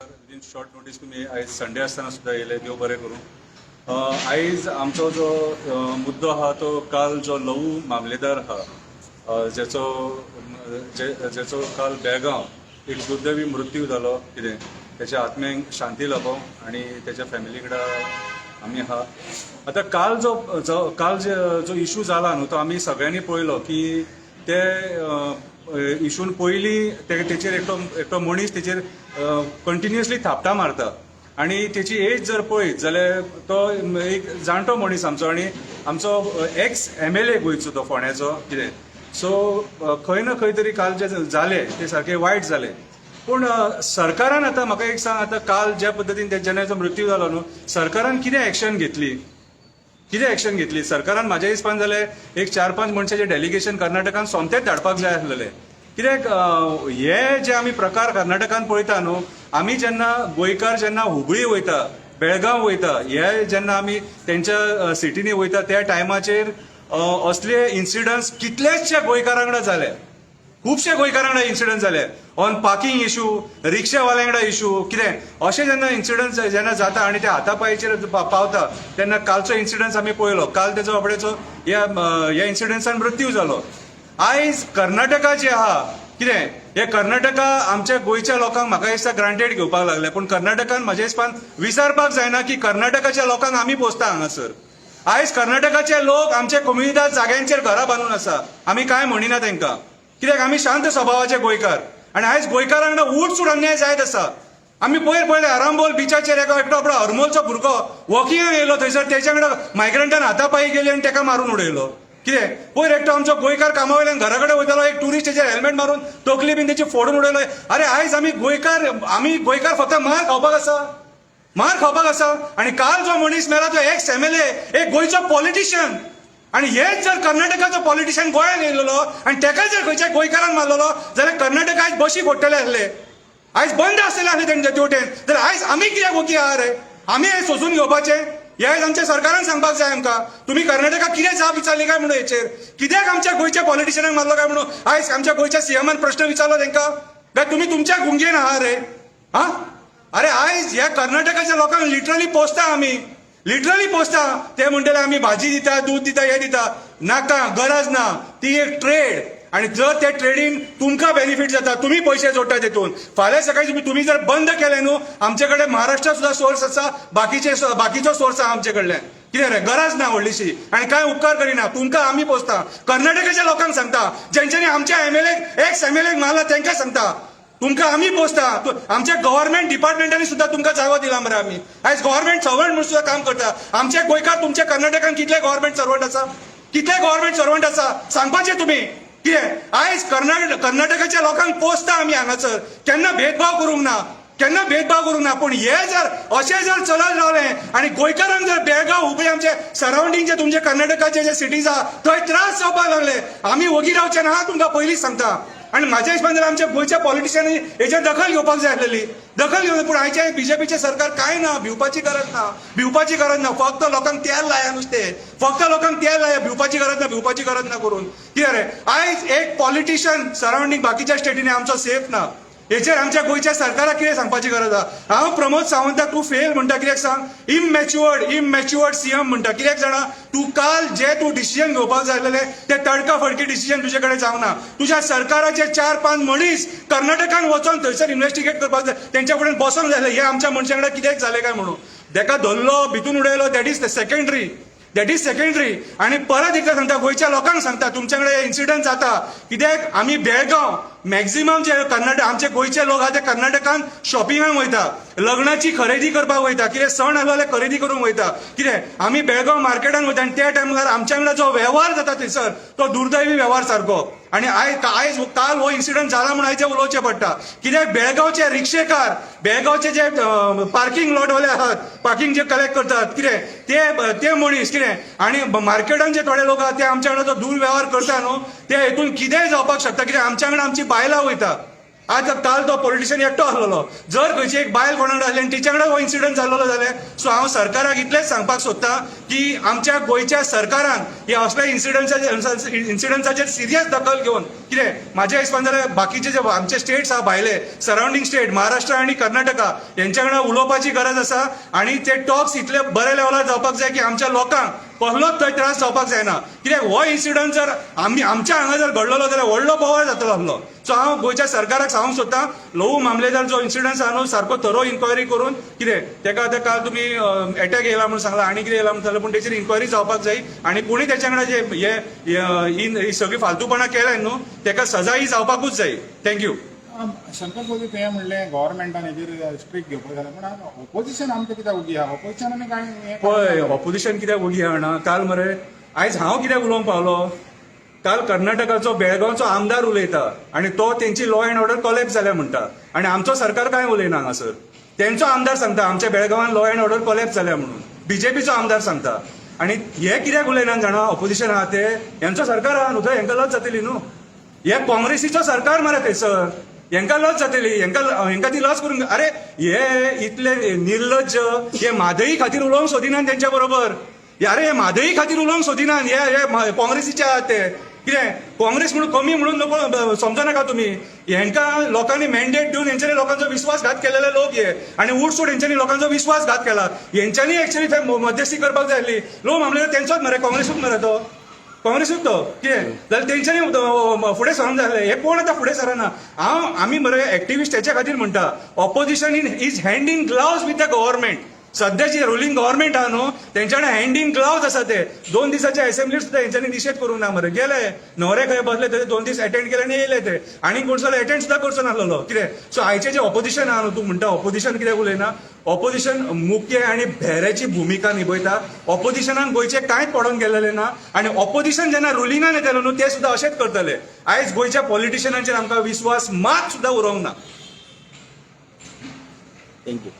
Within short notice तुमी आयज Sunday आसतना सुद्दां येयले. देव बरें करूं. आयज आमचो जो मुद्दो आहा, तो काल जो लवू मामलेदार आहा, जेचो काल बेळगांव एक दुर्दैवी मृत्यू जालो, कितें तेच्या आत्म्याक शांती लाभो आनी तेच्या फॅमिली कडेन आमी आहा. आतां काल जो जो काल जे जो इशू जाला न्हू, तो आमी सगळ्यांनी पळयलो की ते इशून पयलीं ते तेचेर एकटो एकटो मनीस तेचेर कंटिन्युअसली थापटां मारता आनी तेची एज जर पळयत जाल्यार तो एक जाणटो मनीस आमचो आनी आमचो एक्स एमएलए गोंयचो, तो फोंड्याचो, कितें. सो खंय ना खंय तरी काल जे जालें ते सारकें वायट जालें. पूण सरकारान आतां म्हाका एक सांग, आतां काल ज्या पद्दतीन जेन्ना मृत्यू जालो न्हू, सरकारान कितें एक्शन घेतली? कितें एक्शन घेतली सरकारान? म्हाज्या हिसपान जाल्यार एक चार पांच मनशाचें डेलिगेशन कर्नाटकान सोमतेच धाडपाक जाय आसलेलें. कित्याक हे जे आमी प्रकार कर्नाटकान पळयता न्हू, आमी जेन्ना गोंयकार जेन्ना हुबळी वयता, बेळगांव वयता, हे जेन्ना आमी तेंच्या सिटीनी वयता, त्या टायमाचेर असले इन्सिडंट्स कितलेचशे गोंयकारां वांगडा जाले. खुबशे गोंयकारां वांगडा इन्सिडंट जाले ऑन पार्किंग इशू, रिक्षावाल्या वांगडा इशू, कितें अशें जेन्ना इन्सिडंट जेन्ना जाता आनी ते हाता पांयचेर पावता, तेन्ना कालचो इन्सिडंट आमी पळयलो. काल तेजो बाबड्याचो ह्या इन्सिडंट्सान मृत्यू जालो. आयज कर्नाटका जे आहा, कितें हे कर्नाटका आमच्या गोंयच्या लोकांक म्हाका दिसता ग्रांटेड घेवपाक लागले. पूण कर्नाटकान म्हाज्या हिसपान विचारपाक जायना की कर्नाटकाच्या लोकांक आमी पोसता हांगासर. आयज कर्नाटकाचे लोक आमच्या कोमुनिदाद जाग्यांचेर घरां बांदून आसा. आमी कांय म्हणिना तांकां, कित्याक आमी शांत स्वभावाचे गोंयकार. आनी आयज गोंयकारां वांगडा उठसूट अन्याय जायत आसा. आमी पयर पळयले, आरांबोल बिचाचेर एका एकटो आपलो हरमोलचो भुरगो वॉकिंगाक येयलो, थंयसर तेच्या वांगडा मायग्रंटान हातापांय गेली आनी तेका मारून उडयलो. कितें, पयर एकटो आमचो गोंयकार कामा वयल्यान घरा कडेन वयतालो, एक टुरिस्ट तेचेर हेल्मेट मारून तकली बीन तेची फोडून उडयलो. अरे, आयज आमी गोंयकार, आमी गोंयकार फक्त मार खावपाक आसा, मार खावपाक आसा. आनी काल जो मनीस मेला तो एक्स एमएलए, एक गोंयचो पॉलिटिशियन. आनी हेच जर कर्नाटकाचो पॉलिटिशियन गोंयांत येयलेलो आनी तेका जर खंयच्या गोंयकारान मारलेलो जाल्यार कर्नाटका आयज बशी फोडटले आसले, आयज बंद आसलेले आसले तेंच्या तेवटेन. जाल्यार आयज आमी कित्याक ओगी आहा रे? आमी हे सोसून घेवपाचें? हे आयज आमच्या सरकारान सांगपाक जाय आमकां. तुमी कर्नाटकाक कितें जाप विचारली काय म्हणून हेचेर? कित्याक आमच्या गोंयच्या पॉलिटिशियनाक मारलो काय म्हणून आयज आमच्या गोंयच्या सीएमान प्रश्न विचारलो तांकां? काय तुमी तुमच्या गुंगेन आहा रे? हा, अरे, आयज ह्या कर्नाटकाच्या लोकांक लिटरली पोसता आमी, लिटरली पोसता. ते म्हणटले आमी भाजी दिता, दूद दिता, हे दिता. नाका, गरज ना. ती एक ट्रेड आणि जर त्या ट्रेडीन तुमकां बेनिफीट जाता, तुमी पयशे जोडटा तेतून. फाल्यां सकाळी तुमी जर बंद केले न्हू, आमचे कडेन महाराष्ट्रात सुद्दां सोर्स आसा, बाकीचे बाकीचो सोर्स आसा आमचे कडल्यान. कितें रे, गरज ना व्हडलीशी आनी कांय उपकार करिना. तुमकां आमी पोसता. कर्नाटकाच्या लोकांक सांगता, जेंच्यांनी आमच्या एमएलए, एक्स एमएलए मारला तांकां सांगता, तुमकां आमी पोसता. आमच्या गव्हर्नमेंट डिपार्टमेंटांनी सुद्दां तुमकां जागो दिला मरे. आमी आयज गव्हर्नमेंट सर्वंट म्हणून सुद्दां काम करता. आमचे गोंयकार, तुमच्या कर्नाटकान कितले गव्हर्नमेंट सर्वंट आसा? कितले गव्हर्नमेंट सर्वंट आसा सांगपाचें तुमी. कितें, आयज कर्नाटकाच्या लोकांक पोसता आमी हांगासर. केन्ना भेदभाव करूंक ना, केन्ना भेदभाव करूंक ना. पूण हे जर अशें जर चलत रावले आनी गोंयकारांक जर बेळगांव, हुबळी, आमचे सरावंडींग जे तुमचे कर्नाटकाचे जे सिटीज आहा थंय त्रास जावपाक लागले, आमी वगी रावचे ना, तुमकां पयलींच सांगता. आनी म्हाज्या हिशोबान जाल्यार आमच्या गोंयच्या पॉलिटिशियनांनी हेचेर दखल घेवपाक जाय आसलेली, दखल घेवन. पूण आयचे बीजेपीचे सरकार कांय ना. भिवपाची गरज ना, भिवपाची गरज ना. फक्त लोकांक तेल लाया नुस्तें, फक्त लोकांक तेल लाया. भिवपाची गरज ना, भिवपाची गरज ना करून. कितें रे, आयज एक पॉलिटिशियन सरावंडींग बाकीच्या स्टेटींनी आमचो सेफ ना. हेचेर आमच्या गोंयच्या सरकाराक कितें सांगपाची गरज आहा? हांव प्रमोद सावंताक तूं फेल म्हणटा. कित्याक सांग? इममॅच्युअर्ड, इममॅच्युअर्ड सीएम म्हणटा. कित्याक जाणा? तूं काल जे तूं डिसिजन घेवपाक जाय आसलेले ते तडका फडकी डिसिजन तुजे कडेन जावना. तुज्या सरकाराचे चार पांच मनीस कर्नाटकान वचोन थंयसर इन्व्हेस्टिगेट करपाक जाय, तेंच्या फुडें बसोंक जाय, हे आमच्या मनशां कडेन कित्याक जालें काय म्हणून. तेका धरलो, भितून उडयलो, that is secondary, that is secondary. आणि परत एकदा सांगता, गोंयच्या लोकांक सांगता, तुमच्या कडेन इन्सिडंट जाता कित्याक आमी बेळगांव मॅक्झिमम जे कर्नाटक, आमचे गोंयचे लोक आहा ते कर्नाटकान शॉपिंगाक वयता, लग्नाची खरेदी करपाक वयता, कितें सण आसलो जाल्यार खरेदी करूंक वयता. कितें आमी बेळगांव मार्केटान वयता आनी त्या टायमार आमच्या वांगडा जो वेव्हार जाता थंयसर, तो दुर्दैवी वेव्हार सारको. आनी आयज आयज काल हो इन्सिडंट जाला म्हणून आयज उलोवचें पडटा. कित्याक बेळगांवचे रिक्षेकार, बेळगांवचे जे पार्किंग लॉटवाले आहात, पार्किंग जे कलेक्ट करतात, कितें ते ते मनीस, कितें आनी मार्केटान जे थोडे लोक आहात, ते आमच्या वांगडा जो दुर्वेव्हार करता न्हू, ते हेतून कितेंय जावपाक शकता. कित्याक आमच्या वांगडा आमची बायलां वयता. आज काल तो पॉलिटिशियन एकटो आसलेलो. जर खंयची एक बायल कोणा वांगडा आसली आनी तिच्या वांगडा हो इन्सिडंट जाल्लो जाल्यार. सो हांव सरकाराक इतलेंच सांगपाक सोदता की आमच्या गोंयच्या सरकारान ह्या असल्या इन्सिडंट्साचेर सिरियस दखल घेवन कितें, म्हाज्या हिसपान जाल्यार बाकीचे जे आमचे स्टेट्स आहा, भायले सरावंडींग स्टेट, महाराष्ट्र आनी कर्नाटका, हेंच्या वांगडा उलोवपाची गरज आसा आनी ते टॉक्स इतले बरे लेवलार जावपाक जाय की आमच्या लोकांक कसलोच थंय त्रास जावपाक जायना. कित्याक हो इन्सिडंट जर आमी आमच्या हांगा जर घडलेलो जाल्यार व्हडलो बोवाळ जातलो आसलो. सो हांव गोंयच्या सरकाराक सांगूंक सोदता, ल्हवू मामलेदार जो इन्सिडंट आहा न्हू, सारको थरो इन्क्वायरी करून कितें तेका आतां काल तुमी एटॅक येयला म्हणून सांगला आनी कितें येयला म्हणून सांगलां, पूण तेचेर इन्क्वायरी जावपाक जाय आनी कोणी तेच्या वांगडा जे हे हे ही सगळी फालतूपणां केल्या न्हू, तेका सजा ही जावपाकूच जाय. Thank you. Shankar Chaudhary, तुवें म्हणलें गव्हर्मेंटान हेजेर स्ट्रीक घेवपाक जाय, पूण ऑपोजिशन आमचें कित्याक उगी आहा? ऑपोजिशनान कांय हें पळय, ऑपोजिशन कित्याक ओगी आहा जाणा? काल मरे, आयज हांव कित्याक उलोवंक पावलो, काल कर्नाटकाचो बेळगांवचो आमदार उलयता आनी तो तेंची लॉ अँड ऑर्डर कॉलॅप्स जाल्या म्हणटा आनी आमचो सरकार कांय उलयना हांगासर. तेंचो आमदार सांगता आमच्या बेळगांवान लॉ अँड ऑर्डर कॉलॅप्स जाल्या म्हणून, बीजेपीचो आमदार सांगता. आनी हे कित्याक उलयना जाणा? ऑपोजिशन आहा ते, हेंचो सरकार आहा न्हू थंय, हेंकां लज जातली न्हू. हे काँग्रेसीचो सरकार मरे थंयसर, हेंकां लज जातली. हेंकां हेंकां ती लज करून, अरे, हे इतले निर्लज्ज, हे म्हादई खातीर उलोवंक सोदिनात तेंच्या बरोबर. अरे, हे म्हादई खातीर उलोवंक सोदिनात. हे हे काँग्रेसीचे आहात ते. कितें काँग्रेस म्हणून कमी म्हणून नको समजो नाका तुमी. हेंकां लोकांनी मॅन्डेट दिवन हेंच्यांनी लोकांचो विश्वासघात केलेले लोक हे आनी उठसूट हेंच्यांनी लोकांचो विश्वासघात केला. हेंच्यांनी एक्चुअली थंय मध्यस्थी करपाक जाय आसली. लोक मामले तेंचोच मरे, काँग्रेसूच मरे तो, काँग्रेसूच तो. कितें जाल्यार तेंच्यांनी फुडें सरोंक जाय आसलें. हे कोण आतां फुडें सरना. हांव आमी मरे एक्टिविस्ट तेच्या खातीर म्हणटा, opposition in is hand in gloves with the government. सध्या जी रुलिंग गव्हर्मेंट आहा न्हू, तेंच्या कडेन हँड इन ग्लावज आसा ते. 2 दिसाच्या असेंब्लीत सुद्दां हेंच्यांनी निशेध करूंक ना मरे. गेले न्हवरे खंय बसले ते, 2 दीस अटेंड केले आनी येयले ते. आनी कोण जाल्यार अटेंड सुद्दां करचो नासलेलो. कितें, सो आयचे जे ऑपोजिशन आहा न्हू, तूं म्हणटा ऑपोजिशन कित्याक उलयना, ऑपोजिशन मुख्य आनी भेऱ्याची भुमिका निभयता. ऑपोजिशनान गोंयचे कांयच पडोन गेलेलें ना आनी ऑपोजिशन जेन्ना रुलिंगान येतलें न्हू, ते सुद्दां अशेंच करतले. आयज गोंयच्या पॉलिटिशियनांचेर आमकां विस्वास मात सुद्दां उरोंक ना. Thank you.